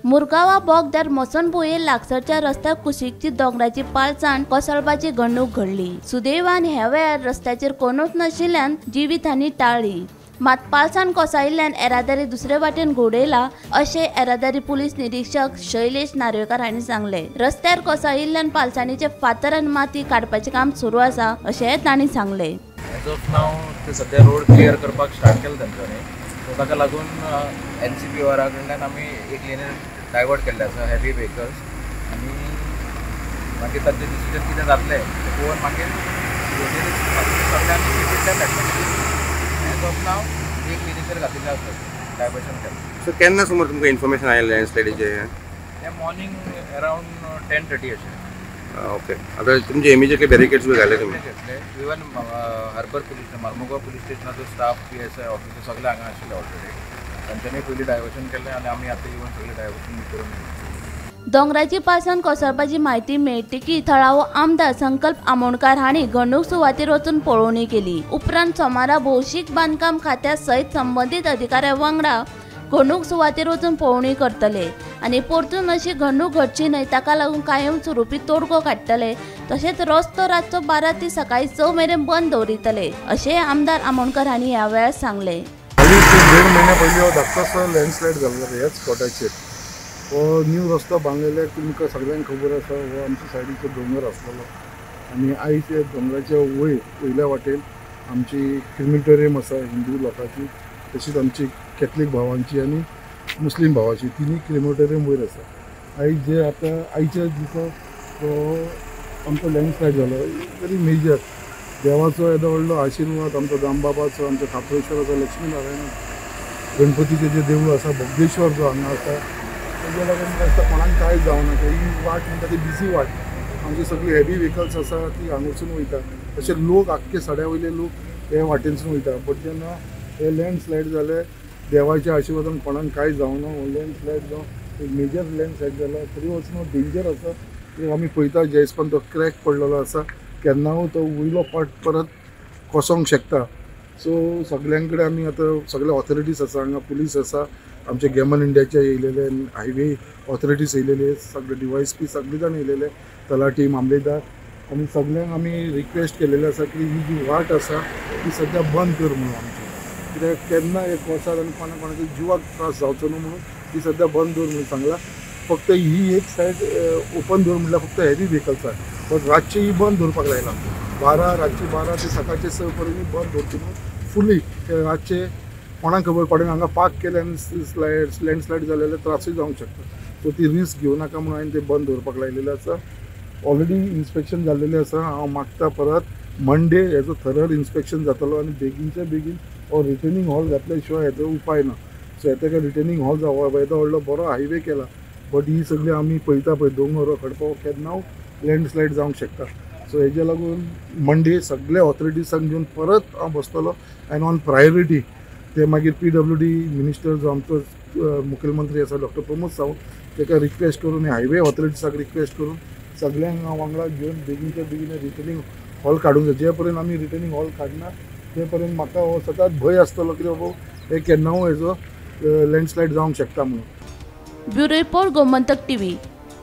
मुरगांवा बोगद्यार मसणभुंये लागसरच्या रस्त्या कुशीकची दोंगराची पालसाण कोसळपाची घडणूक घडली. सुदैवान ह्या वेळार रस्त्याचेर कोणूच नाशिल्ल्यान जिवीतहानी टाळ्ळी. मात पालसाण कोसळिल्ल्यान येरादारी दुसरे वाटेन घोडयला अशें येरादारी पुलीस निरीक्षक शैलेश नार्वेकार हांणी सांगलें. रस्त्यार कोसळिल्ल्यान पालसाणीचे फातर आनी माती काडपाचें काम सुरू आसा अशेंय तांणी सांगलें. एज ऑफ नाव ते सद्या रोड क्लियर करपाक स्टार्ट केला तेंच्यांनी, सो ताका लागून NCPOR कडल्यान आमी एक लेनीर डायवर्ट केल्ले आसा हेवी व्हेकल्स आनी मागीर तांचे डिसिजन कितें जातलें तें पळोवन मागीर सगळें आमी रिपीट धाडटले. एज ऑफ नाव एक लेनीचेर घातिल्लें आसता डायवर्शन केलां. सो केन्ना सुमार तुमकां इन्फॉर्मेशन आयलें लँडस्लायडीचें? तें मॉर्निंग अरावंड 10:30 अशें. ओके, आतां तुमचे इमिजिएटली बॅरिकेड्स बी घाले तुमी? घेतले. Even harbour police, Marmugao police स्टेशनाचो स्टाफ, PSI officer सगळे हांगा आशिल्ले ऑलरेडी. तांच्यांनी पयलीं डायवर्शन केलें आनी आमी आतां येवन सगळें डायवर्शन करून. दोंगराची पालसाण कोसळपाची म्हायती मेळटकीच थळावो आमदार संकल्प आमोणकार हांणी घडणूक सुवातेर वचून पळोवणी केली. उपरांत सोमारा भौशीक बांदकाम खात्या सयत संबंदीत अधिकाऱ्यां वांगडा घडणूक सुवातेर वचून पळोवणी करतले आनी परतून अशी घडणूक घडची न्हय ताका लागून कायम स्वरुपी तोडगो काडटले. तशेंच रस्तो रातचो 12 ते सकाळी 6 मेरेन बंद दवरितले अशेंय आमदार आमोणकर हांणी ह्या वेळार सांगलें. देड म्हयन्या पयलीं हो धाकटोसो लँडस्लायड जाल्लो ह्याच स्पॉटाचेर. हो न्यू रस्तो बांदलेले तुमकां सगळ्यांक खबर आसा. हो आमच्या सायडीचो दोंगर आसलेलो आनी आयज ह्या दोंगराच्या वयर वयल्या वाटेन आमची क्रिमिटोरियम आसा हिंदू लोकांची, तशीच आमची कॅथलीक भावांची आनी मुस्लीम भावाची, तिनूय क्रिमिटोरियम वयर आसा. आयज जे आतां आयच्या दिसा हो आमचो लँडस्लायड जालो व्हेरी मेजर. देवाचो येदो व्हडलो आशिर्वाद आमचो दामबाबाचो, आमच्या खाप्रेश्वराचो, लक्ष्मीनारायण गणपतीचें जें देवूळ आसा, बोगदेश्वर जो हांगा आसा, तेज्या लागून दिसता कोणाक कांय जावना. ही वाट म्हणटा ती बिजी वाट, आमची सगळी हेवी व्हेकल्स आसा ती हांगासून वयता. तशें लोक आख्खे सड्या वयले लोक हे वाटेनसून वयता. बट जेन्ना हे लँडस्लायड जाले देवाच्या आशिर्वादान कोणाक कांय जावना. हो लँडस्लायड जावन एक मेजर लँडस्लायड जाला तरी वचून डेंजर आसा. आमी पळयता ज्या हिसपान तो क्रॅक पडलेलो आसा, केन्नाय तो वयलो पार्ट परत कोसोंक शकता. सो सगळ्यां कडेन आमी आतां सगळे ऑथॉरिटीज आसा हांगा, पुलीस आसा, आमचे गेमन इंडियाचे येयलेले, हायवे ऑथॉरिटीज येयलेले, सगळे DYSP सगळे जाण येयलेले, तलाठी, मामलेदार, आनी सगळ्यांक आमी रिक्वेस्ट केलेले आसा की ही जी वाट आसा ती सद्या बंद कर म्हणून आमची, कित्याक केन्ना एक कोसार आनी कोणा कोणाच्या जिवाक त्रास जावचो न्हू म्हणून ती सद्या बंद दवर म्हणून सांगलां. फक्त ही एक सायड ओपन दवर म्हणल्यार फक्त हेवी व्हेकल्साक, बट रातची ही बंद दवरपाक लायला. 12 रातची 12 ते सकाळचे 6 पर्यंत बंद दवरची म्हणून फुली. रातचे कोणाक खबर कोणें हांगा पार्क केलें आनी लँडस्लायड जालें जाल्यार त्रासूय जावंक शकता. सो ती रिस्क घेवं नाका म्हणून हांवें तें बंद दवरपाक लायलेलें आसा. ऑलरेडी इन्स्पेक्शन जाल्लेलें आसा. हांव मागता परत मंडे हेजो थरर इन्स्पेक्शन जातलो आनी बेगीनच्या बेगीन हो रिटर्निंग हॉल घातल्या शिवाय हेजो उपाय ना. सो हेका रिटर्निंग हॉल जावं, येदो व्हडलो बरो हायवे केला, बट ही सगळी आमी पळयता पळय दोंगर खडपो केन्ना लँडस्लायड जावंक शकता. सो हेज्या लागून मंडे सगळे ऑथॉरिटीजांक घेवन परत हांव बसतलो आनी ऑन प्रायोरिटी ते मागीर PWD minister जो आमचो मुखेलमंत्री आसा डॉक्टर प्रमोद सावंत ताका रिक्वेस्ट करून, हायवे ऑथॉरिटीजाक रिक्वेस्ट करून सगळ्यांक हांव वांगडा घेवन बेगीनच्या बेगीन रिटर्निंग हॉल काडूंक जाय. जे पर्यंत आमी रिटर्निंग हॉल काडना ते पर्यंत म्हाका हो सदांच भंय आसतलो की बाबा हे केन्नाय हेजो लँडस्लायड जावंक शकता म्हणून. Bureau report, Gomantak TV.